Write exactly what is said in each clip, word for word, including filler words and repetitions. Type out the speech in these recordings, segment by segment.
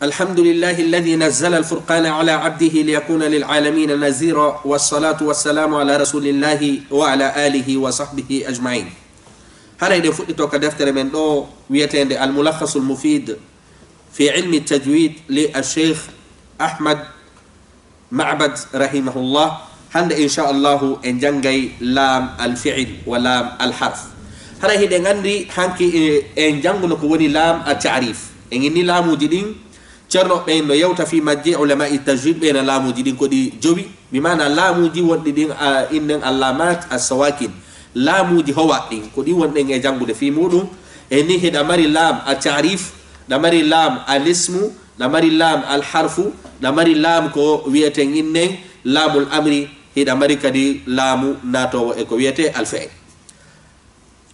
الحمد لله الذي نزل الفرقان على عبده ليكون للعالمين نذيرا، والصلاة والسلام على رسول الله وعلى آله وصحبه أجمعين. Hara eɗen fuɗɗito ka deftere men ɗo wiyeteende Al-Mulakhasul Mufid fi ilmi tajwid li Al-Sheikh Ahmad Ma'bad rahimahullah. Hannde, inchallahu, en janngay laam al fi'il wa laam al harf. Hara hiɗen anndi hanki, e, en jannguno ko woni laam al ta'rif. En inni laamuuji ɗin, Ceerno ɓen no yewta fii majji, ulama'i tajwid ɓe na laamuuji ɗin ko ɗi jowi, bi maana laamuuji wonɗi ɗin, a, innen allaamat as-sawakin, laamuuji howa ɗin, ko ɗi wonɗen e janngude fii muɗum. E ni hiɗa mari laam a taarif, ɗa mari laam al ismu, ɗa mari laam al harfu, ɗa mari laam ko wiyeten innen laamul amri, hiɗa mari kadi laamu naatoowo e ko wiyetee al fi'il.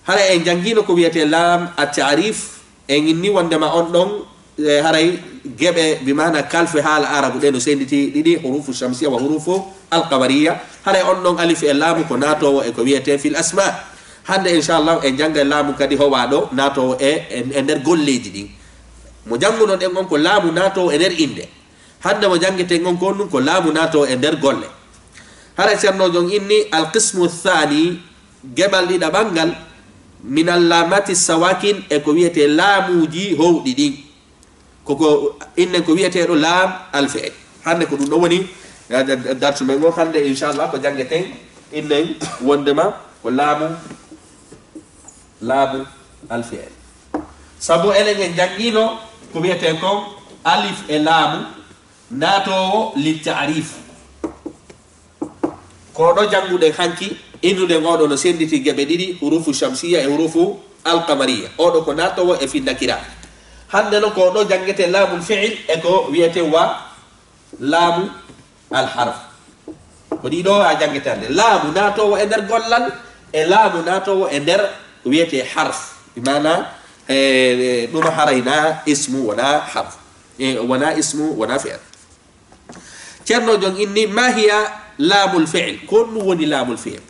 Haray en janngino ko wiyetee laam at-ta'rif, en inni wondema on ɗon, e, haray geɓe, bi maana kalfe haala arabu ɗe no sennditi ɗiɗi, hurufu shamsiya wa hurufu alqamariya. Haray on ɗon alif e laamu ko naatoowo e ko wiyetee fil asma. Hannde, inchallah, en janngay laamu kadi howaaɗo naatoowo e, e, e nder golleeji ɗin. Mo jannguno ɗen on ko laamu naatoowo e nder innde. Hannde mo janngeten on ko ɗum ko laamu naatoowo e nder golle. Hara Ceerno Jon inni al qismu thani, geɓal ɗiɗaɓal ngal, min al laamati sawakin, e ko wiyetee laamuuji howɗi ɗin. Koko innen ko wiyeteeɗo laam al fi'il. Hannde ko ɗum ɗo woni, eh, darsu men on hannde, inchallah, ko janngeten innen wondema ko laamu, laamu al fi'il. Sabu enen en janngino ko wiyetee kon alif e laamu naatoowo li ta'rif. Ko ɗo jannguɗen hanki, innuɗen oɗo no sennditi geɓe ɗiɗi, hurufu shamsiya e hurufu alqamariya. Oɗo ko naatoowo e finnakira. Hannde no ko ɗo janngete laamul fi'il e ko wiyete wa laamu al harf. Ko ɗiɗo a janngete hannde. Laamu naatoowo e nder gollal e laamu naatoowo e nder ko wiyete harf. Bi maana, e, e, ɗuma haray na ismu wona harf. E, wona ismu, wona fi'il. Ceerno Jon inni, ma hiya laamul fi'il? Ko honɗum woni laamul fi'il?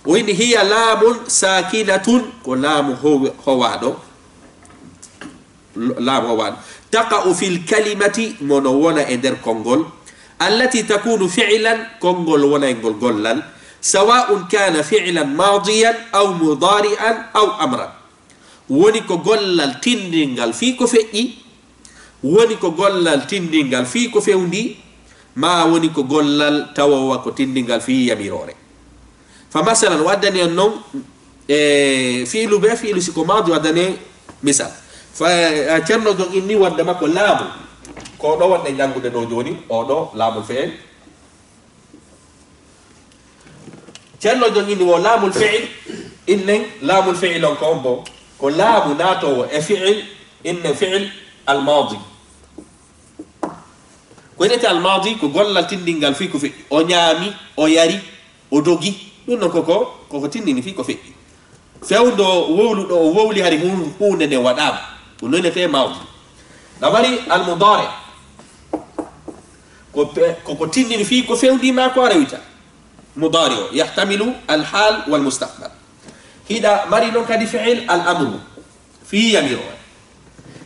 O inni, hiya laamun saakinatun, ko laamu how-, howaaɗo. L-, laamu howaaɗo. Taqa'u fil kalimati, ngono wona e nder konngol. Allati takunu fi'lan, konngol wona e ngol gollal. Sawa'un kana fi'lan maadiyan, aw mudaari'an, aw amran. Woni ko gollal tinndingal fii ko feƴƴi, woni ko gollal tinndingal fii ko fewndi, maa woni ko gollal tawoowa ko tinndingal fii yamiroore. Fa masalan, o addani en non, e, fiilu bee fiilu, si ko maadi, o addani en misal. Fa, e, Ceerno Jon inni wonde makko laamu, ko ɗo wonɗen janngude ɗo jooni, oo ɗo laamul fi'il. Ceerno Jon inni wo laamul fi'il, innen laamul fi'il on ko on bo, ko laamu naatoowo e fi'il, innen fi'il al-maadi. Ko wi'etee al-maadi ko gollal tinndingal fii ko feƴƴi. O ñaami, o yari, o dogi. Ɗum non koko, koko tinndini fii ko feƴƴi. Fewndo wowluɗo o wowli hari hun-, huunde nde waɗaama. Ɗum nonetee maadi. Ɗa mari al-mudaari. Ko pe-, ko, ko tinndini fii ko fewndi maa ko aroyta. Mudaari o yahtamilu al-haal wal mustaqbal. Hiɗa mari non kadi fi'il al-amru. Fii yamiroore.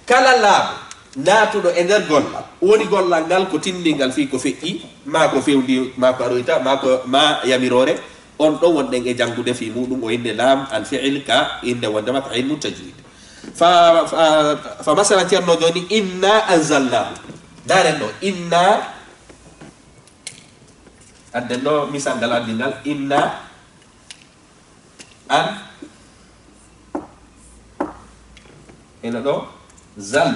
Kala laamu naatuɗo e nder gollal, woni gollal ngal ko tinndingal fii ko feƴƴi, maa ko fewndi, maa ko aroyta, maa ko, maa yamiroore, on ɗon wonɗen e janngude fii muɗum, o innde laam al fi'il ka innde wondema ka ilmu tajwid. Fa, fa, fa masala Ceerno jooni, inna anzalnaahu. Ndaaren ɗo, inna, adden ɗo misal ngal addi ngal, inna an, ina ɗo, zal.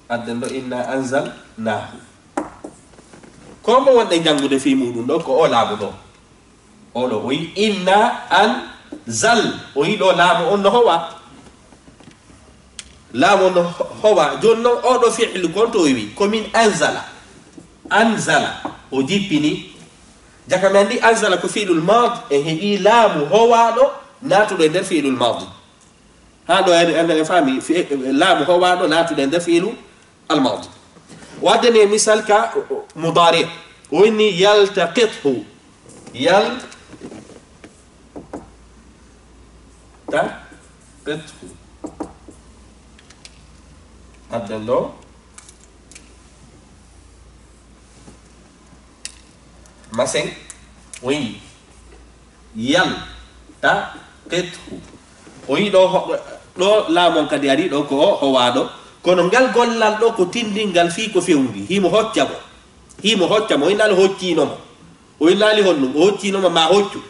Adden ɗo, inna anzalnaahu. Ko mo wonɗen janngude fii muɗum ɗo, ko o laamu ɗo. Oɗo, o yi inna anzal, o yi ɗo laamu on no howa. Laamu on no ho-, howa. Jooni non, oɗo fi'lu kon to o wi, ko min anzala. Anzala, o jippini. Jaka mi anndi anzala ko fi'lul maad, e heɓi laamu howaaɗo naatuɗo e nder fi'lul maadi. Haa ɗo en, en, en faami fi-, laamu howaaɗo naatuɗo e nder fi'lu al-maadi. O addani en misal ka mudaari. O inni yaltaqithu. Yaltaqithu. Adden ɗo. Masen. Oui. Yal. Ta. Qithu. O yi ɗo ho-, ɗo laamon kadi ari ɗo ko o howaaɗo. Kono ngal gollal ɗo ko tindingal fii ko fewndi. Himo hocca mo. Himo hocca mo. O innaali hocciino mo. O innaali honɗum. O hocciino mo ma hoccu.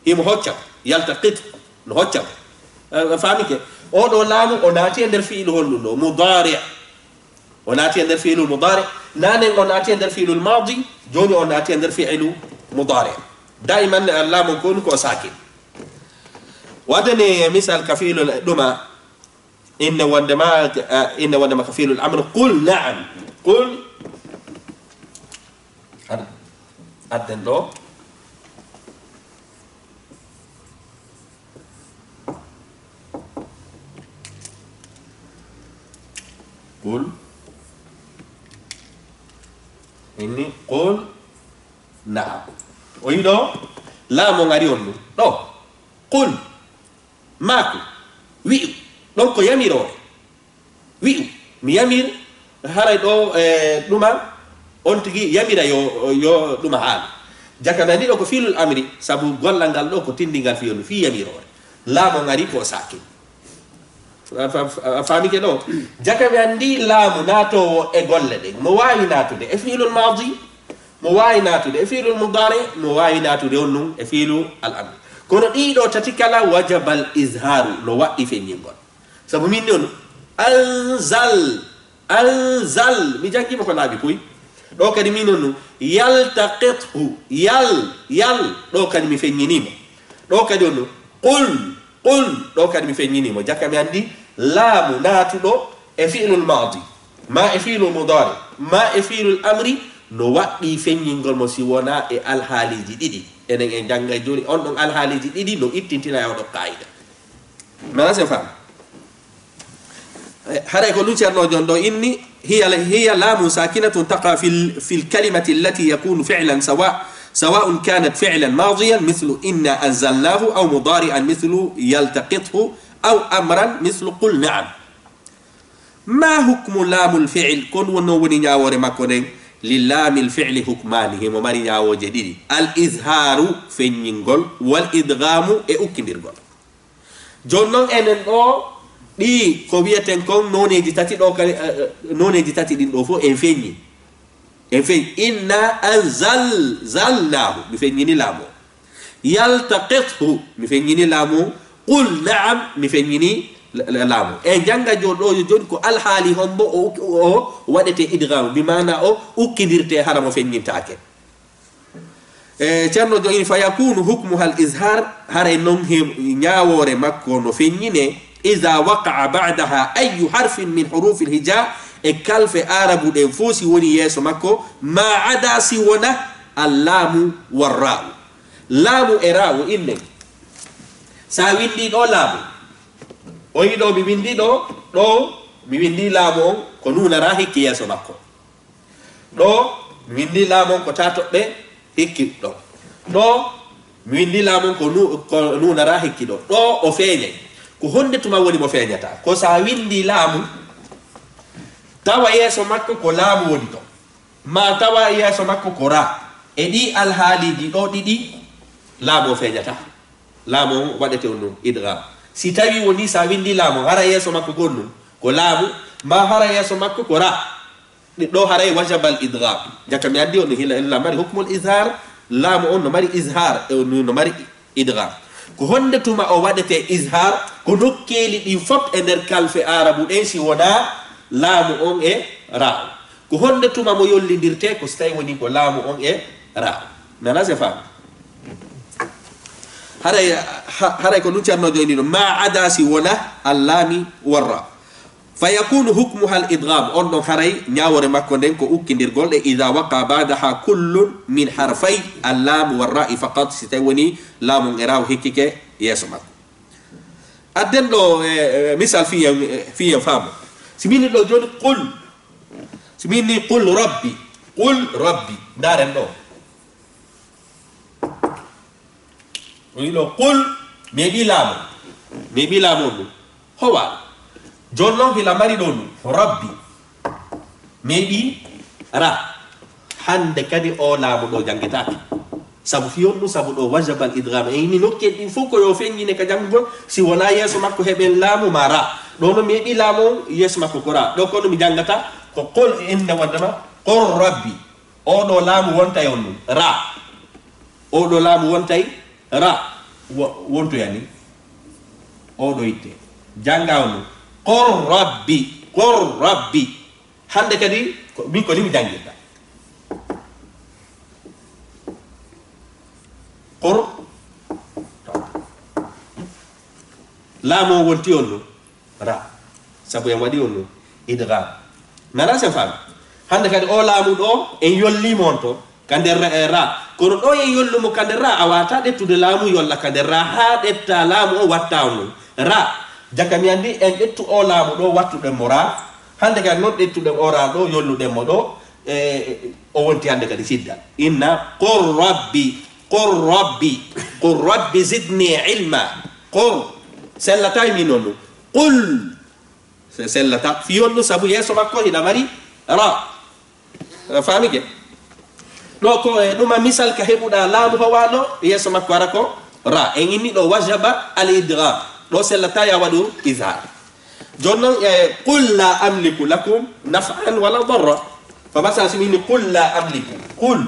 Himo hocca, yaltaqit, no hocca. Eh, faamike? O ɗo laamu, o naati e nder fi'ilu honɗum ɗo? Mudari. O naati e nder fi'ilu mudari. Nanen o naati e nder fi'ilu madi, jooni o naati e nder fi'ilu mudari. Daiman, eh, laamu ko woni ko sakin. Waddani misal ka fi'ilu ɗuma, inna wondema, eh, inna wondema ka fi'ilu amr, qul na'am. Qul, ad-, adden ɗo. Qul. Inni qul. Naam. O yi ɗo, laamu ngari on ɗum. Ɗo. Qul. Maaku. Wi'u. Ɗon ko yamiroore. Wi'u. Mi yamir, haray ɗo, eh, ɗuma, on tigi yamira yo, yo ɗuma haali. Jaka nani ɗo ko fiilul amri, sabu gollal ngal ɗo ko tindingal fii on, fii yamiroore. Laamu ngari ko sakin. A fa-, a faamike ɗo? Jaka mi anndi laamu naatoowo e golle ɗen. Mo waawi naatude e fiilul maadi, mo waawi naatude e fiilul mudaari, mo waawi naatude on ɗum e fiilu al amri. Kono ɗii ɗo tati kala wajabal izhaaru, no waɗɗi feññingol. Sabu min ni on, anzal, anzal, mi janngii mo ko laabi puy. Ɗo kadi min on ɗum, yaltaqithu, yal, yal, ɗo kadi mi feññinii mo. Ɗo kadi on ɗum, qul, qul, ɗo kadi mi feññinii mo. Jaka mi anndi laamu naatuɗo e fi'lul maadi, ma e fi'lul mudaari, ma e fi'lul amri, no waɗɗi feññingol mo si wonaa e alhaaliiji ɗiɗi. Enen en janngay jooni on ɗon alhaaliiji ɗiɗi no ittintina e oɗo qaayida. Mana sen faam? Eh, haray ko ɗum Ceerno Jon ɗo inni, hiya, hiya laamun saakinatun taqa fil, fil kalimati allati yakunu fi'lan sawa, sawa'un kanat fi'lan maadiyan mithlu inna anzalnahu aw mudaari'an mithlu yaltaqithu aw amran mithlu qul na'am. Ma hukmu laamul fi'l, kon wonno woni ñaawoore makko nden, li laamil fi'li hukmaani, himo mari ñaawooje ɗiɗi, al izhaaru, feññingol, wal idgaamu, e ukkindirgol. Jooni non enen ɗo, ɗi ko wiyeten kon nooneeji tati ɗo kadi, eh, eh, nooneeji tati ɗin ɗo fof en feññi. En feññi. Inna anzal-, zalnaahu. Mi feññini laamu. Yaltaqithu. Mi feññini laamu. Qul na'am. Mi feññini la-, la-, laamu. En jannga jo-, ɗo yo jooni ko alhaali hombo o, o, o waɗete idgham. Bi maana o ukkindirte hara mo feññintaake. E, Ceerno joini, fa yakunu hukmuha al izhar, haray non he ñaawoore makko no feññine, iza waqa'a ba'daha ayyu harfin min hurufil hija, e kalfe Aarabu ɗen fof si woni yeeso makko, ma ada si wona al laamu war ra'u. Laamu e ra'u innen. Sa windi ɗo laamu, o yi ɗo mi windi ɗo, ɗo mi windi laamu on ko nuunara hikki yeeso makko. Ɗo, mi windi laamu on ko taa toɓɓe hikki ɗo. Ɗo, mi windi laamu on ko nu-, ko nuunara hikki ɗo. Ɗo o feeñay. Ko honde tuma woni mo feeñata? Ko sa windi laamu, tawa yeeso makko ko laamu woni to. Ma tawa yeeso makko ko ra. E ɗi alhaaliiji ɗo ɗiɗi, laamu o feeñata. Laamu on waɗete on ɗum idgham. Si tawi woni sa windi laamu, hara yeeso makko ko on ɗum, ko laamu, ma hara yeeso makko ko ra. Ɗi-, ɗo haray wajabal idgham. Jaka mi addi on hila, illa mari hukmul izhar, laamu on no mari izhar, e on no mari idgham. Ko honde tuma o waɗete izhar? Ko nokkeeli ɗin fop e nder kalfe Aarabu ɗen si wonaa laamu on e ra'u. Ko honde tuma mo yollindirte? Ko si tawi woni ko laamu on e ra'u. Nana se faam? Haray, ha-, haray ko ɗum Ceerno jooni ɗo. Ma ada si wona al laami war ra. Fa yakunu hukmuha al idgham, on ɗon haray ñaawoore makko nden ko ukkindirgol ɗe, idha waqa ba'daha kullun min harfay al lam war ra'i faqat, si tawi woni laamu e ra'u hekkike yeeso makko. Adden ɗo, e, e, misal fiyen, e, fiyen faamu. Si min ɗo jooni qul, si min ni qul rabbi, qul rabbi, ndaaren ɗo. O wi'i ɗo, qul, mi heɓii laamu. Mi heɓii laamu on ɗum. Howa. Jooni noon hila mari ɗo ɗum, rabbi. Meeɗi ra. Hannde kadi o laamu ɗo janngetaake. Sabu fiyon ɗum, sabu ɗo wajabal idgham. E ini nokkeen ɗin fof ko yo feññine ka janngugol, si wonaa yeeso makko heɓen laamu ma ra. Ɗo no meeɗi laamu on, yeeso makko ko ra. Ɗo kono mi janngata ko qul, inna wondema qul rabbi. O ɗo laamu wontay on ɗum, ra. O ɗo laamu wontay ra. Wo-, wontoya ni. O ɗo itte. Jannga on ɗum. Qul rabbi. Qul rabbi. Hannde kadi, ko, min ko ni mi janngirta. Qur. Laamu o wonti on ɗum. Ra. Sabu en waɗi on ɗum. Idgham. Nana sen faami. Hannde kadi o laamu ɗo, en yolliima on to, ka nder ra, eh, ra. Kono ɗo en yollumo ka nder ra, a waata ɗettude laamu yolla ka nder ra, haa ɗetta laamu o watta on ɗum. Ra. Jaka mi anndi en ɗettu o laamu ɗo, wattuɗen mo ra. Hannde kadi noon ɗettuɗen o ra ɗo, yolluɗen mo ɗo, eh, o wonti hannde kadi sidda. Inna, qur rabbi, qur rabbi, qur rabbi zidni ilma. Qur. Sellata e min on ɗum. Qul. Se-, sellata. Fiyon ɗum sabu yeeso makko hina mari ra. A faami ke? Ɗo ko e ɗuma misal ka heɓuɗa laamu hawaɗo yeeso makko ara ko ra. En inni ɗo wajaba al idgham. Ɗo sellata ya waɗu izhar. Jooni noon, e, qul la amliku lakum naf'an wala darra. Fa masala si mi inni qul la amliku. Qul.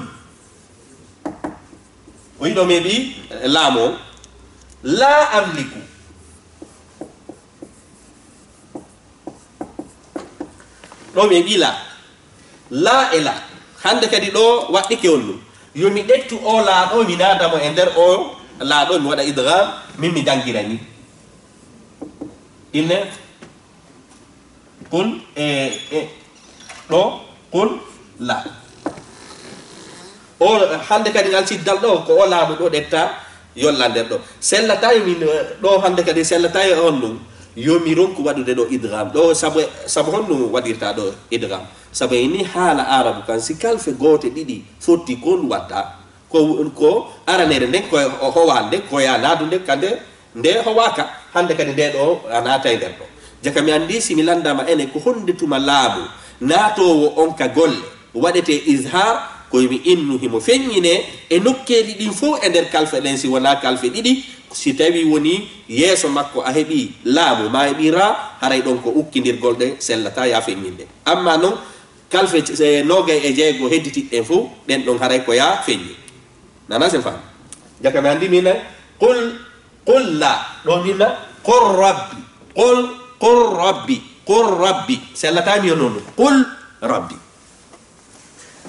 O yiɗo meeɓi laamu o. La amliku. Ɗo meeɓi la. La e la. Hannde kadi ɗo waɗɗike on ɗum. Yo mi ɗettu o la ɗo, mi naada mo e nder o la ɗo, mi waɗa idgham, min mi janngira ni. Inne, qul, e, e, ɗo, qul, la. O, hannde kadi ngal siddal ɗo, ko o laamu ɗo ɗetta, yolla nder ɗo. Sellata e min, eh, ɗo hannde kadi sellata e on ɗum. Yo mi ronku waɗude ɗo idgham. Ɗo sabu, sabu honɗum waɗirta ɗo idgham? Sabu e ni haala Arabu kan, si kalfe goote ɗiɗi fotti, ko ndu watta? Ko, ko aranere nden, ko ho-, howande, ko ya naadu nden, kande nde howaaka. Hannde kadi nde ɗo a naata e nder ɗo. Jaka mi anndi si mi lanndama ene ko honde tuma laamu naatoowo on ka golle waɗetee izhar, ko mi innu himo feññine e nokkeeli ɗin fof e nder kalfe ɗen, si wonaa kalfe ɗiɗi, si tawi woni yeeso makko a heɓi laamu, ma heɓi ra, haray ɗon ko ukkindirgol ɗe sellata ya feññinde. Amma non, kalfe c-, e noogay e jeego hedditiɗɗen fof, ɗen ɗon haray ko ya feññi. Nana sen faam? Jaka mi anndi min, qul, qul la, ɗon min, qul rabbi, qul, qul rabbi, qul rabbi. Sellata mi yo non, qul rabbi.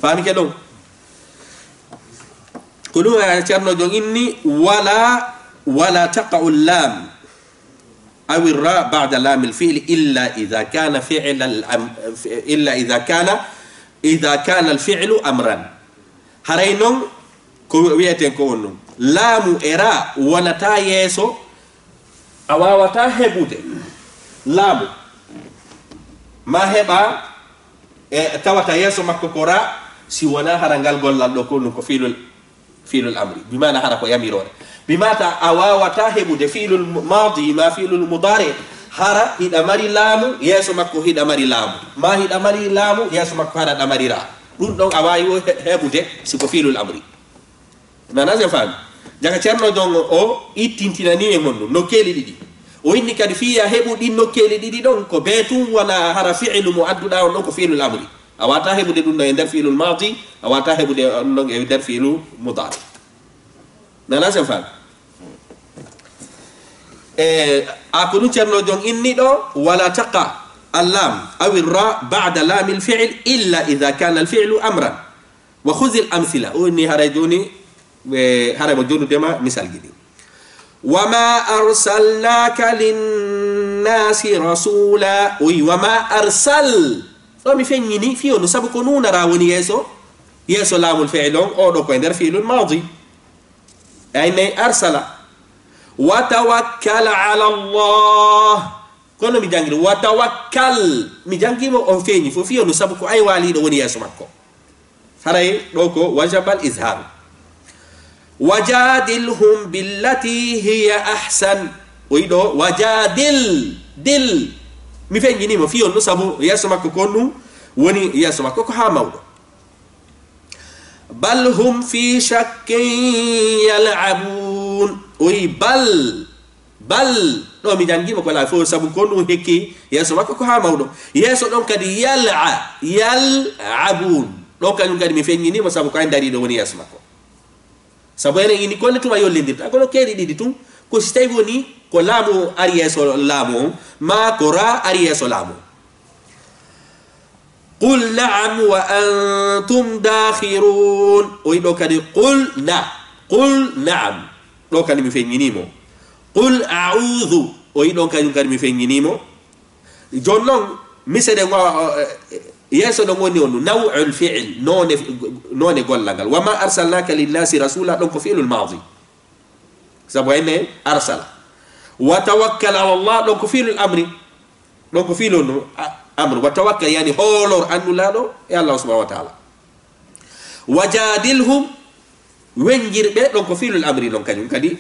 Faami ke ɗon? Ko ɗum, eh, Ceerno Jon inni, wala, wala taqa'u lam aw ra ba'da lam al fi'l illa idha kana fi'l al am-, illa idha kana, idha kana al fi'lu amran. Haray non ko wi-, wiyeten ko on non. Laamu e ra wonata yeeso, a wawata heɓude laamu. Ma heɓa e tawata yeeso makko ko ra, si wona hara ngal gollal ɗo ko ɗum ko fiilul, fiilul amri. Bi maana hara ko yamiroore. Bi maata a wawata heɓude fiilul maadi ma fiilul mudaari, hara hiɗa mari laamu, yeeso makko hiɗa mari laamu. Ma hiɗa mari laamu, yeeso makko hara ɗa mari ra. Ɗum ɗon a waawi o he-, heɓude si ko fiilul amri. Nana sen faami? Jaka Ceerno Jon o ittintinani en honɗum, nokkeeli ɗiɗi. O inni kadi fiya heɓu ɗin nokkeeli ɗiɗi ɗon, ko bee tun wona hara fi'ilu mo adduɗa on ɗon ko fi'lul amri. A wata heɓude ɗum ɗon e nder fi'lul maadi, a wata heɓude ɗum ɗon e nder fi'lu mudaari. Nana sen faami? E, a ko ɗum Ceerno Jon inni ɗo, wala taqa allam aw ra ba'da lamil fi'l illa idha kana al fi'lu amran. Wa khudhil amthila. O inni haray jooni, ɓe, haray mo jonnude ma misal gidi. Wa ma arsalnaka linnasi rasula. O wi, wa ma arsal. Ɗo mi feññini fiyo no sabu ko nunara woni yeeso, yeeso laamul fi'il on, o ɗo ko e nder fi'ilul maadi. Ay nay arsala. Wa tawakkal ala Allah. Kono mi jangiri, wa tawakkal. Mi jangimo on feeñi fof fiyo no sabu ko ay waaliɗo woni yeeso makko. Haray ɗo ko wajabal izharu. Wajadilhum billati hiya ahsan. O wi ɗo wajadil, dil. Mi feññinii mo fii on ɗum sabu yeeso makko ko on ɗum woni yeeso makko ko haa mawɗo. Bal hum fi shakkin yal'abun. O yi bal, bal, ɗo mi janngi mo ko laabi fof sabu ko on ɗum hekki yeeso makko ko haa mawɗo. Yeeso ɗon kadi yal'a, yal'abun. Ɗo kañum kadi mi feññinii mo sabu ko ay dariiɗo woni yeeso makko. Sabu enen ini konne tuma yollindirta kono keeri ɗiɗi tun ko si tawi woni ko laamu ari yeeso laamu on ma ko ra ari yeeso laamu on. Qul naam wa antum dakhirun. O yi ɗo kadi qul na, qul naam. Ɗo kadi mi feññinii mo. Qul a'udhu. O yi ɗon kañum kadi mi feññinii mo. Jooni noon misere ngo yeeso ɗon woni on naw'ul fi'il noone, noone gollal ngal. Wa ma arsalnaka linnasi rasula ɗon ko fi'lul maadi. Sabu ene arsala. Wa tawakkal ala Allah ɗon ko fi'lul amri. Ɗon ko fi'lul amri. Wa tawakkal yani hoolor annulaaɗo e Allah subhanahu wa ta'ala. Wa jadilhum. Weñjir ɓe ɗon ko fi'lul amri non kañum kadi.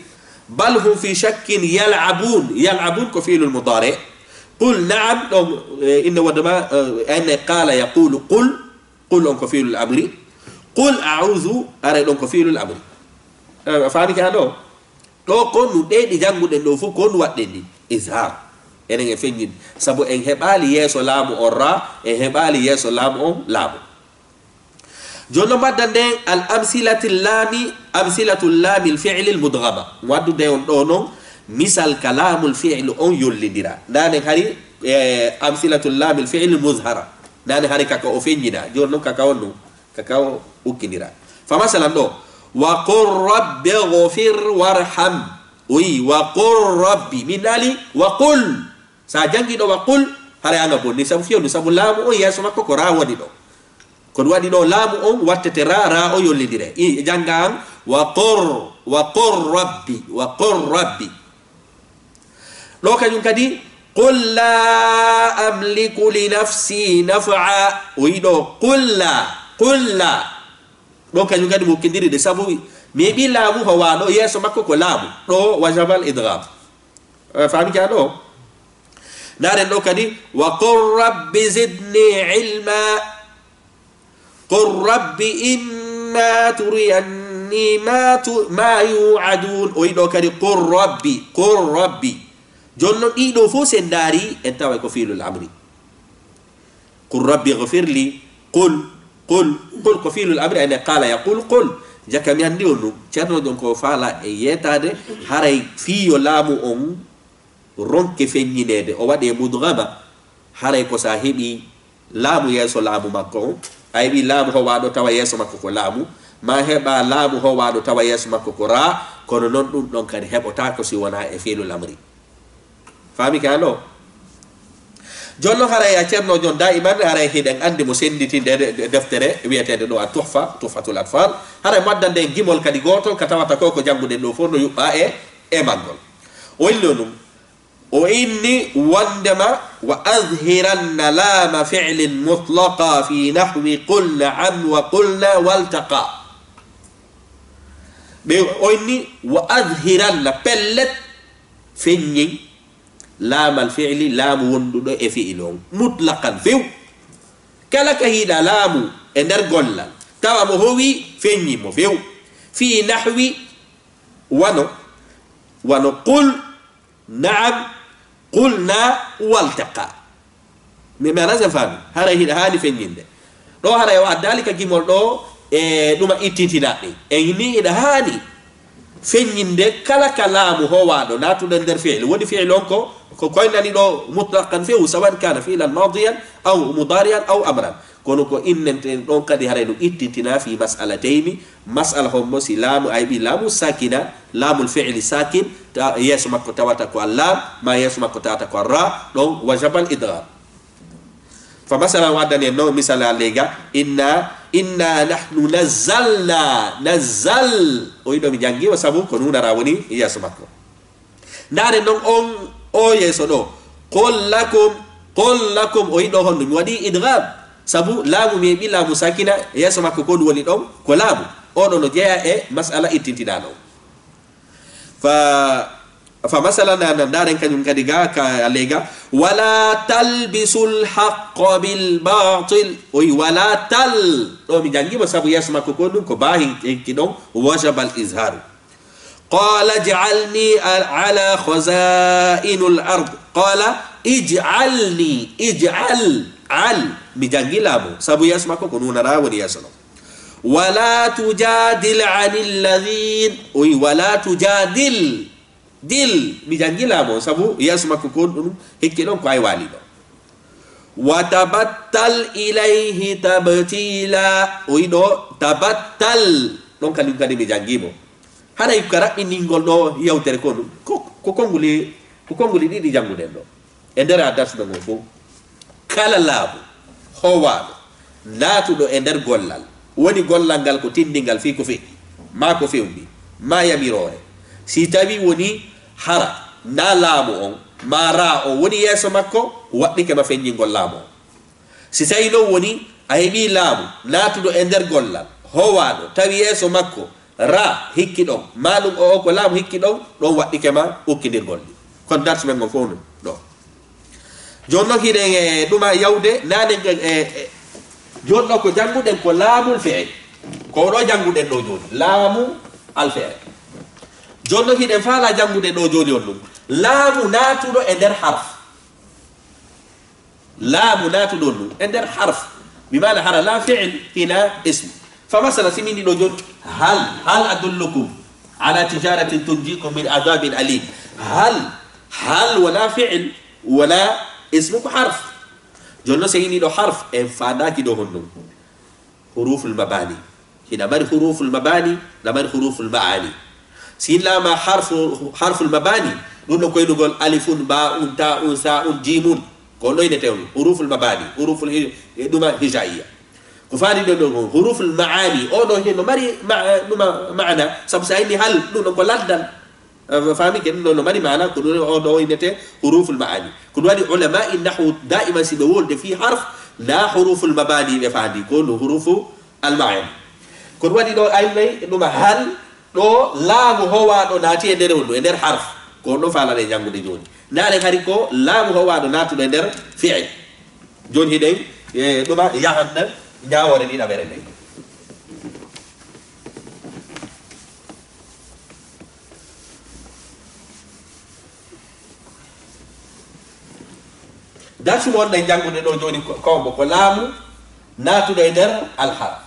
Bal hum fi shakkin yal'abun. Yal'abun ko fi'lul mudari. Qul naam ɗon inna waddama ene qala yaqulu qul. Qul on ko fi'lul amri. Qul a'udhu are ɗon ko fi'lul amri. A faami ka ɗo? Ɗo ko nu ɗe ɗi jannguɗen ɗo fof ko nu waɗɗen ɗi izhar. Enen e feññin sabu en heɓaali yeeso laamu on ra en heɓaali yeeso laamu on laamu. Jooni noon mbaɗda nden al amsilati laami amsilatu laami l fi'li l mudgama waddude on ɗo noon misal ka laamu l fi'lu on yollindira ndanen hari e amsilatu laami l fi'li l muzhara ndanen hari kaka o feññina jooni noon kaka on ɗum kaka o ukkindira fa masalan ɗo wa qul rabbi ghfir warham o yi wa qul rabbi min ali wa qul sa janngi ɗo wa qul haray an a bonni sabu fewndo sabu laamu on yeeso makko ko ra woni ɗo Ko ɗum waɗi ɗo laamu on wattete ra, ra o yollindire. I jannga an, wa qur, wa qur rabbi, wa qur rabbi. Ɗo kañum kadi, qul la amliku li nafsi naf'a. O yi ɗo, qul la, qul la. Ɗo kañum kadi mo ukkindiri de sabu mi heɓi laamu ho waɗo yeeso makko ko laamu. Ɗo wajabal idgham. Eh, faami ka ɗo? Ndaren ɗo kadi, wa qul rabbi zidni ilma. Qul rabbi imma turiyanni ma tu-, ma yu'adun. O yi ɗo kadi, qul rabbi, qul rabbi. Jooni noon ɗiɗo fof sen ndaari, en tawa ko fiilul amri. Qul rabbi ghfir li, qul, qul, qul ko fiilul amri, ayne qala yaqul qul. Jaka mi anndi on ɗum, ceerno jon ko faala e yeetaade, haray fii yo laamu on ronke feññineede, o waɗe mudghama, haray ko sa heɓi laamu yeeso laamu makko on, a heɓi laamu howaaɗo tawa yeeso makko ko laamu, ma heɓa laamu howaaɗo tawa yeeso makko ko raa, kono noon ɗum ɗon kadi heɓotaako si wonaa e fiilul amri. Faami ka no? Jooni noon haray a ceerno jon daiman haray hiɗen anndi mo sennditi nde de-, de-, deftere wiyeteende ɗo a Tuhfa, Tuhfatul Atfal, haray mo addan nde gimol kadi gootol ka tawata ko ko jannguɗen ɗo fof no yuɓɓa e, e maggol. O inni ɗum, o inni wonndema wa adhiranna laama fi'lin mutlaqa fi nahwi qul na'am wa qulna waltaqa. Ɓe o inni wa adhiranna pellet feññin laamal fi'li, laamu wonduɗo e fi'il on, mutlaqan few. Kala ka hiɗa laamu e nder gollal, tawa mo howi, feññi mo few. Fii nahwi, wano, wano qul, na'am, qulna, waltaqa. Mi, mi alaa sen faami. Haray hiɗa haani feññinde. Ɗo haray o addaali ka gimol ɗo e ɗuma ittintinaa ɗin. En ni hiɗa haani feññinde kala ka laamu howaaɗo naatuɗo nder fi'il. Woni fi'il on ko, ko koynani ɗo mutlaqan few, sawan kana fi'lan madiyan aw mudari'an aw amran. Kono ko innenten ɗon kadi haray no ittintinaa fi mas'alatayni. Mas'ala hombo si laamu a heɓi laamu sakina, laamul fi'li sakin, ta-, yeeso makko tawata ko al laam, ma yeeso makko tawata ko al ra, ɗon wajabal idgham. Fa masalan, o addani en no misal allega, inna, inna nahnu nazzalna, nazzal. O yiɗo mi janngi o sabu ko nunara woni yeeso makko. Ndaaren non on o yeeso ɗo. Qul lakum, qul lakum, o yiɗo honno mi waɗi idgham. Sabu laamu mi heɓi laamu sakina, yeeso makko ko ɗum woni ɗon, ko laamu. Oɗo no jeya e mas'ala ittintinaa ɗon. Fa Fa masala na, na, ndaren kañum kadi ga, ka aleyga. Wala talbisul haqqa bil batil. O wi wala tal. Ɗo mi janngi mo sabu yeeso makko ko ɗum ko baahi hikki ɗon wajabal izharu. Qala ij'alni a-, ala khaza'inil ard. Qala ij'alni, ij'al, al. Mi janngi laamu. Sabu yeeso makko ko nunara woni yeeso ɗon. Wala tujadil anil ladhin. O wi wala tujadil. Dil, mi janngi laamu on, sabu yeeso makko ko ɗum hikki ɗon ko ay waali ɗo. Wa tabattal ilayhi tabtila. O wi ɗo, tabattal. Ɗon kañum kadi mi janngi mo. Haray ka raɓɓiningol ɗo yewtere ko ɗum. Ko, ko konnguli, ko konnguli ɗiɗi jannguɗen ɗo. E nder a darsuɗo ngon fof. Kala laamu howaaɗo naatuɗo e nder gollal, woni gollal ngal ko tinndingal fii ko feƴƴi, maa ko fewndi, maa yamiroore. Si tawii woni hara naa laamu on, maa raa on woni yeeso makko, waɗɗike ma feññingol laamu on. Si tawii non woni a heɓii laamu naatuɗo e nder gollal, howaaɗo, tawi yeeso makko, ra hikki ɗon, maa ɗum o, o ko laamu hikki ɗon, ɗon waɗɗike ma ukkindirgol ɗi. Kono darsu men ngon fof ɗum ɗo. Jooni noon hiɗen e ɗuma yawde, naane e, e, e, jooni ɗo ko jannguɗen ko laamul fe'el. Ko ɗo jannguɗen ɗo jooni, laamu al fe'el. Jooni noon hiɗen faala janngude ɗo jooni on ɗum. Laamu naatuɗo e nder harf. Laamu naatuɗo ɗum e nder harf. Bi maana hara la fi'il hina ism. Fa masala si min ɗiɗo jooni, hal, hal adullukum ala tijaratin tunjikum min adabin alim. Hal, hal wona fi'il, wona ism ko harf. Jooni noon si min ɗiɗo harf, en faandaaki ɗo honɗum. Huruful mabani. Hina mari huruful mabani, na mari huruful maani. Si laamu harfu, harful mabani, ɗum ɗo koynugol alifun, ba'un, ta'un, sa'un, jimun. Ko ɗo inete on, huruful mabani, huruful hi-, e ɗuma hijaiya. Ko faani ɗo ɗo, huruful maani, o ɗo hino mari ma-, ɗuma maana, sabu sa inni hal, ɗum ɗo ko lanndal. Eh, faami ken, no, no mari maana, ko ɗum o ɗo innete huruful maani. Ko ɗum waɗi ulama in nahwu daiman si ɓe wolde fii harf, na huruful mabani ɓe faandi, ko no hurufu al maani. Ko ɗum waɗi ɗo aynay ɗuma hal, ɗo laamu howaaɗo naati e nder honɗum, e nder harf. Ko ɗum faalaɗen janngude jooni. Ndaaren hari ko laamu howaaɗo naatuɗo e nder fi'il. Jooni hiɗen, eh, ɗuma yahan ñaawoore ɗiɗaɓere nden. Darsu mo wonɗen janngude ɗo jooni ko, ko mbo ko laamu naatuɗo e nder alharf.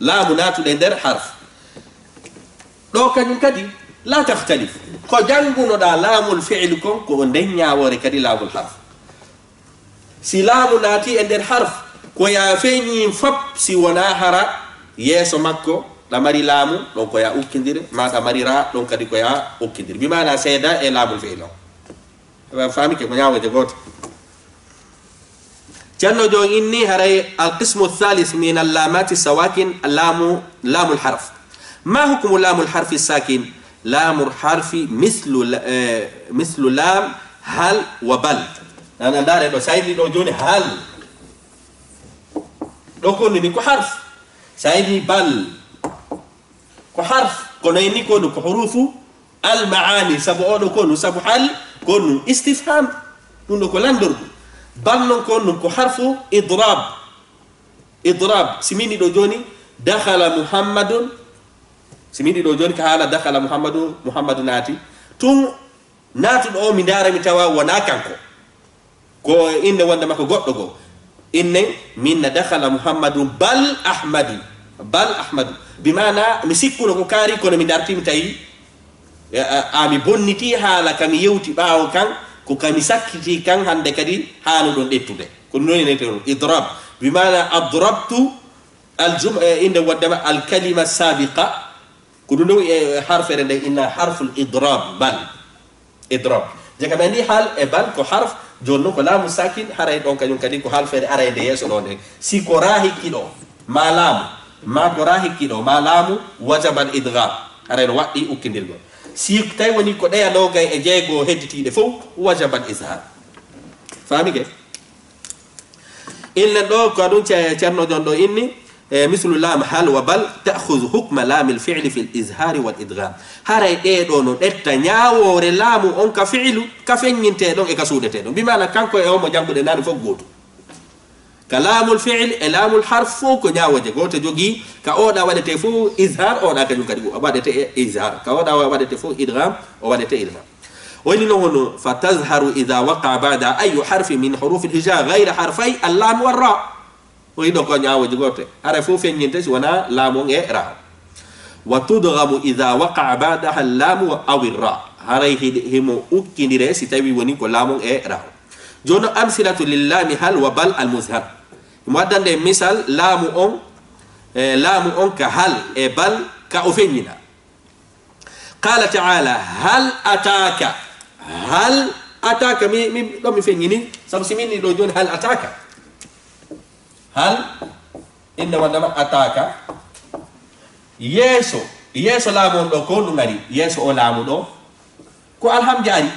Laamu naatuɗo e nder harf. Ɗo kañum kadi, la takhtalif. Ko janngunoɗaa laamul fi'il kon, ko o nden ñaawoore kadi laamul harf. Si laamu naati e nder harf, ko ya feeñi fop si wonaa hara yeeso makko, ɗa mari laamu, ɗon ko ya ukkindire, maa ɗa mari raa, ɗon kadi ko ya ukkindire. Bi maana seeda e laamul fi'il on. Faami ke ko ñaawoje gooto. Ceerno Joon inni haray al qismu thalith min al lamati sawakin laamu, laamul harf. Ma hukmu laamul harfi sakin? Laamul harfi mislu la-, eh, mislu laam, hal wa bal. Nana ndaare ɗo, sayni ɗo jooni hal. Ɗo ko ni ko harf. Sayni bal. Ko harf, kono inni ko ɗum ko hurufu al maani, sabu oɗo ko ɗum, sabu hal ko ɗum istifham, ɗum ɗo ko lanndorɗum. Bal noon ko ɗum ko harfu idrab. Idrab, si min ɗo jooni, dakhala Muhammadun, si min ɗo jooni ka haala dakhala Muhammadu, Muhammadu naati, tun naatuɗo o mi ndaara mi tawa wonaa kanko. Ko innde wonde makko goɗɗo goo. Inne, min na dakhala Muhammadu bal Ahmadu. Bal Ahmadu. Bi maana, mi sikkuno ko kaari, kono mi dartii, mi tawi, eh, a, a, mi bonniti haala ka mi yewti ɓaawo kan, ko ka mi sakkiti kan hannde kadi haanuɗon ƴettude. Ko ɗum woni nete ɗum, idrab. Bi maana, adrabtu al jum-, eh, innde wonde ma al kalima sabiqa. Ko ɗum ɗo, eh, harfere nde inna harful idrab, bal. Idrab. Je kam en ni hal e bal ko harf, jooni noon ko laamu sakin, haray ɗon kañum kadi ko harfere arayde yeeso ɗo nde. Si ko raa hikki ɗo, ma laamu, ma ko raa hikki ɗo, ma laamu, wajabal idgham. Haray no waɗɗi ukkindirgol. Si tawi woni ko ɗeya noogay e jeego hedditiiɗe fof, wajabal izhar. Faami ke? Inna ɗo ko ɗum ce-, Ceerno Joon ɗo inni, E mislu laam hal wa bal ta'khudhu hukma laamil fi'li fil izhaari wal idgham. Haray ɗee ɗoo no ɗetta ñaawoore laamu on ka fi'lu, ka feññintee ɗon e ka suuɗetee ɗon. Bi maana kanko e o mo jannguɗen naane fof gootum. Ka laamul fi'il e laamul harf fof ko ñaawooje goote jogii. Ka ooɗa waɗetee fof izhaar, ooɗa kañum kadi waɗetee izhaar. Ka ooɗa waɗetee fof idgham, o waɗetee idgham. O inni non hono, fa tazharu idha waqa ba'da ayyu harfin min hurufil hija ghayra harfay al-laam war-ra. O yiɗo ko ñaawooji goote. Haray fof feññinte si wonaa laamon e ra. Wa tudghamu idha waqa'a ba'daha laamu aw ra. Haray hiɗe-, himo ukkindire si tawi woni ko laamon e ra. Jooni non amsilatu lil laami hal wa bal al muzhar. Himo addande misal laamu on, e laamu on ka hal e bal ka o feññina. Qala ta'ala, hal ataka. Hal ataka. Mi, mi, ɗo mi feññini. Sabu si min ni ɗo jooni, hal ataka. Hal, inna wandama ataka. Yeeso, yeeso laamu on ɗo, ko ɗum ari? Yeeso o laamu ɗo, ko alhamja ari.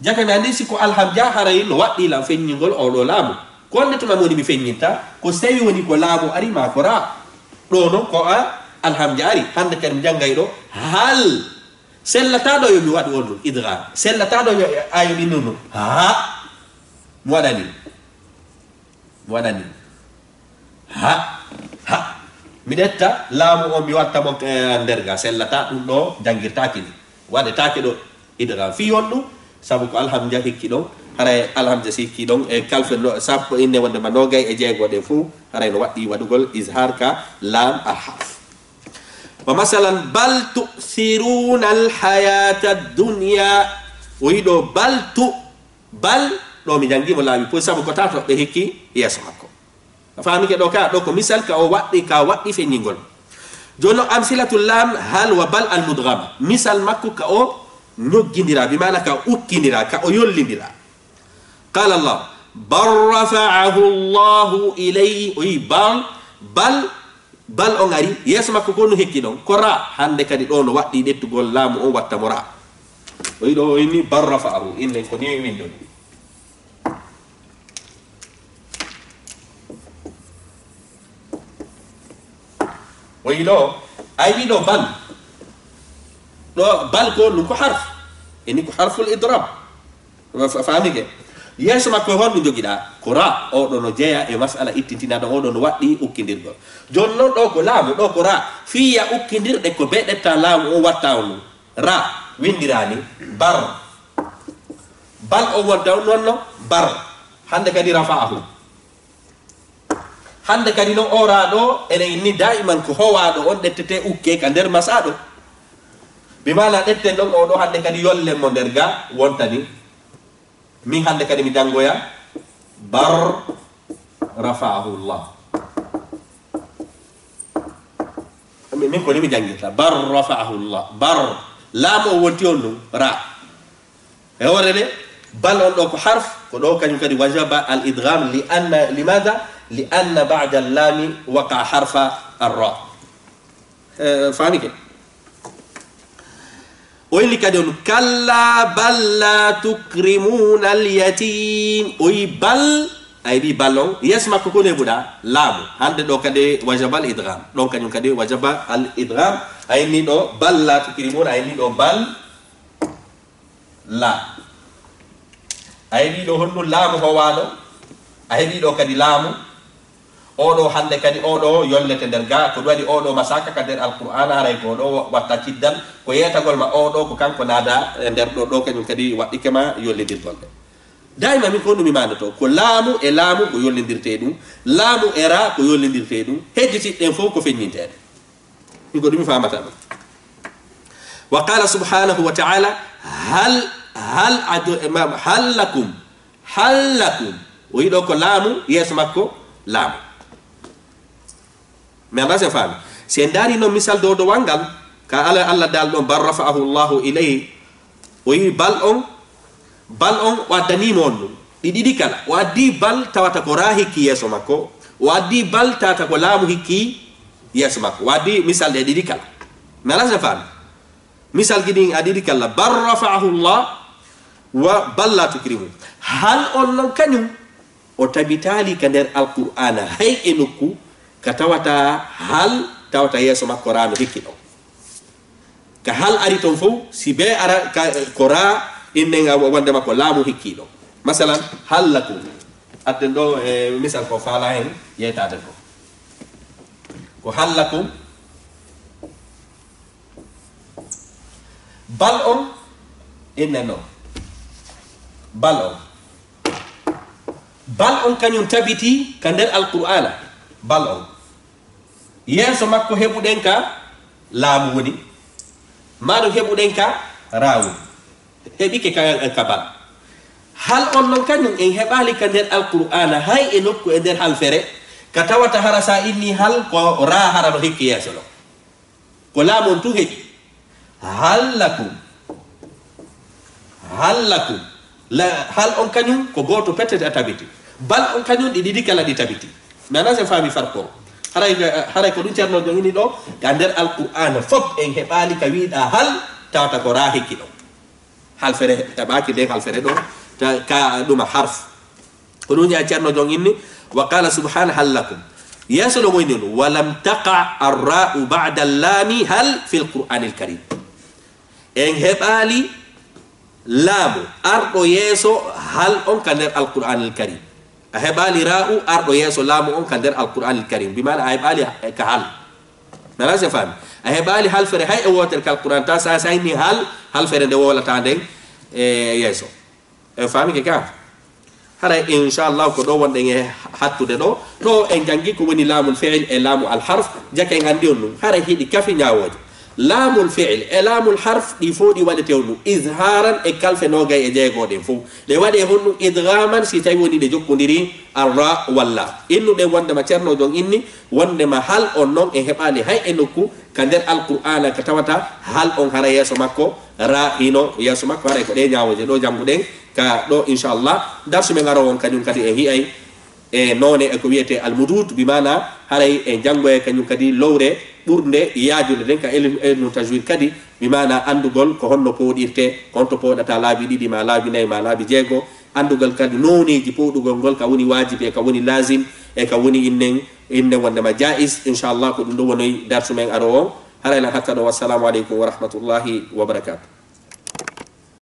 Jaka mi anndi si ko alhamja, haray no waɗɗii lan feññingol oo ɗoo laamu. Ko honde tuma woni mi feññinta? Ko si tawi woni ko laamu ari maa ko ra. Ɗoo non ko a alhamja ari. Hannde kadi mi janngay ɗo. Hal. Sellataa ɗo yo mi waɗu on ɗum, idgham. Sellataa ɗo yo a yoɓi nun ɗum. Ha. Mi waɗani. Mi waɗani. Ha. Ha. Mi ɗetta laamu on, mi watta mo, eh, nder ga. Sellataa ɗum ɗo janngirtaaki ni. Waɗetaake ɗo idgham fii honɗum? Sabu ko alhamja hikki ɗon. Haray alhamja si hikki ɗon e kalfe no-, sappo inne wonde ma noogay e jeego ɗen fof, haray no waɗɗii waɗugol izhaar ka laam al harf. Wa masalan, bal tu'thiruna al hayata dunya. O yiɗo bal tu, bal ɗo mi janngi mo laabi fof sabu ko tato ɓe hikki yeeso makko. A faami ke ɗo ka, ɗo ko misal ka o waɗɗi, ka o waɗɗi feññingol. Jooni non amsilatul laam hal wa bal al mudghama. Misal makko ka o ñoggindira, bi maana ka o ukkindira, ka o yollindira. Qala Allah, bal rafa'ahu Allahu ilayhi. O yi bal, bal, bal on ari, yeeso makko ko no hekki ɗon. Ko ra, hannde kadi ɗo no waɗɗi ɗettugol laamu on watta mo ra. O yi ɗo o inni bal rafa'ahu, innen ko ni windon. O yi ɗo, ay wi ɗo bal. Ɗo bal ko ɗum ko harf. Ini ko harful idrab. Fa-, fa-, faami ke? Yeeso makko e honɗum jogiɗa? Ko ra. Oɗo no jeya e masala ittintinaɗo, oɗo no waɗɗi ukkindirgol. Jooni non ɗo ko laamu, ɗo ko ra. Fii ya ukkindirɗe ko be ɗetta laamu o watta on ɗum. Ra, windirani, bar. Bal o wonta on wonno, bar. Hannde kadi rafa'ahu. Hannde kadi no o ra ɗo, ene inni daiman ko howaaɗo on ɗettete ukke ka nder masaɗo. Bi maana ɗetten ɗon o ɗo hannde kadi yollen mo nder ga wontani. Min hannde kadi mi janngoya, bar rafa'ahu Allah. Min, min ko ni mi janngirta, bar rafa'ahu Allah. Bar, laamu o wonti on ɗum, ra. E hoore nde, bal on ɗo ko harf, ko ɗo kañum kadi wajaba al idgham li anna, limadha? Li anna ba'da al lami waqa harfa ar ra. Eh, faami ke? O inni kadi on, kalla bal la tukrimuna al yatim. O yi bal, ay wi bal on, yeeso makko ko nebuɗa? Laamu. Hannde ɗo kadi wajaba al idgham. Ɗon kañum kadi wajaba al idgham. A inni ɗo bal la tukrimuna, a inni ɗo bal la. A heɓi ɗo honɗum laamu howaaɗo? A heɓi ɗo kadi laamu. Oɗo hannde kadi, oɗo yollete nder ga, ko ɗum waɗi oɗo masaka ka nder Alqur'aana, haray ko oɗo watta ciddal, ko yeetagol ma oɗo, ko kanko naada e nder ɗo, ɗo kañum kadi waɗɗike ma yollidirgol ɗe. Dayma min ko ɗum mi maandoto, ko laamu e laamu ko yollindirtee ɗum, laamu e ra ko yollindirtee ɗum, hedditiɗɗen fof ko feññinteeɗe. Min ko ɗum mi faamata ɗum. Wa qala subhanahu wa ta'ala, hal, hal adu-, ma-, hal lakum, hal lakum. O yiɗo ko laamu, yeeso makko, laamu. Mi anndaa si en faami. Si en ndaari noon misal dow dowal ngal, ka Alla, Alla daal ɗoon, "Bal rafa'ahu Allahu ilayhi." O yi bal on, bal on o addanii mo on ɗum. Ɗi ɗiɗi kala. O addii bal tawata ko raa hikki yeeso makko. O addii bal tawata ko laamu hikki yeeso makko. O addii misal ɗe ɗiɗi kala. Mi anndaa si en faami. Misal giɗin a ɗiɗi kala, "Bal rafa'ahu Allah wa bal la tukrimun." Hal on non kañum o tabitaali ka nder Alqur'aana hay e nokku, Ka tawata hal, tawata yeeso makko ra no hikki ɗon. Ka hal ari ton fow, si be ara ka, ko ra, innen a wonde makko laamu hikki ɗon. Masalan, hal lakum. Atten ɗo, e, misal ko faala hen, yeytaade ko. Ko hal lakum. Bal on, innen non. Bal on. Bal on kañum tabiti ka nder Alqur'aana. Bal on. Yeeso makko heɓuɗen ka laamu woni. Maa ɗum heɓuɗen ka ra woni. Heɓike ka, ka bal. Hal on non kañum en heɓaali ka nder Alqur'aana, hay e nokku e nder halfere, ka tawata hara sa inni hal ko ra hara no hikki yeeso ɗon. Ko laamu on tun heɓi. Hal lakum. Hal lakum. La, hal on kañum ko gooto petete a tabiti. Bal on kañum ɗi ɗiɗi kala ɗi tabiti. Mi anndaa si en faami farko. Haray, haray ko ɗum Ceerno jogini ɗo, ka nder Alqur'aana fof en heɓaali ka wiiɗa hal, tawata ko ra hikki ɗon. Halfere heɓaaki nden halfere ɗo, ta, ka ɗuma harf. Ko ɗum ya Ceerno jon inni, wa qala subhana hal lakum. Yeeso ɗo woyni ɗum, wa lam taqa arra'u ba'da lami hal fil Qur'anil Karim. En heɓaali laamu arɗo yeeso hal on ka nder Alqur'anil Karim. A heɓaali ra'u arɗo yeeso laamu on ka nder Alqur'anil Karim. Bi maana a heɓaali ka hal. Nana se faami. A heɓaali halfere hay e wootere ka Alqur'an ta sa, sa inni hal, halfere nde wowlata nden e yeeso. E faami ke ka? Haray inchallah ko ɗo wonɗen e hattude ɗo. Ɗo en jangi ko woni laamul fi'il e laamu alharf. Jaka en anndi on ɗum. Haray hiɗi kafi ñaawooje. Laamul fi'il e laamul harf ɗi fof ɗi waɗete on ɗum. Izharan e kalfe noogay e jeego ɗen fof. Ɗe waɗe honɗum idghaman si tawi woni ɗe jokkondiri arra walla. Innuɗen wondema Ceerno jon inni wondema hal on non en heɓaali hay e nokku ka nder Alqur'aana ka tawata hal on hara yeeso makko ra hino yeeso makko haray ko ɗe ñaawooje ɗo jannguɗen ka ɗo inchallah. Darsu men arowo on kañum kadi en hi'ay e noone e ko wiyete almudud, bi maana haray e janngoye kañum kadi lowre ɓurnde yaajude nden ka ilm-, ilmu tajwid kadi, bi maana anndugol ko honno pooɗirte, ko honto pooɗata laabi ɗiɗi ma laabi nayi ma laabi jeego, anndugol kadi nooneeji pooɗugol ngol ka woni waajibi e ka woni laazim e ka woni innen, innen wondema jaiz. Inchallah ko ɗum ɗo wonoy darsu men arowo on. Haray lan hakka ɗo. Wassalamu aleykum wa rahmatullahi wa barakatuh.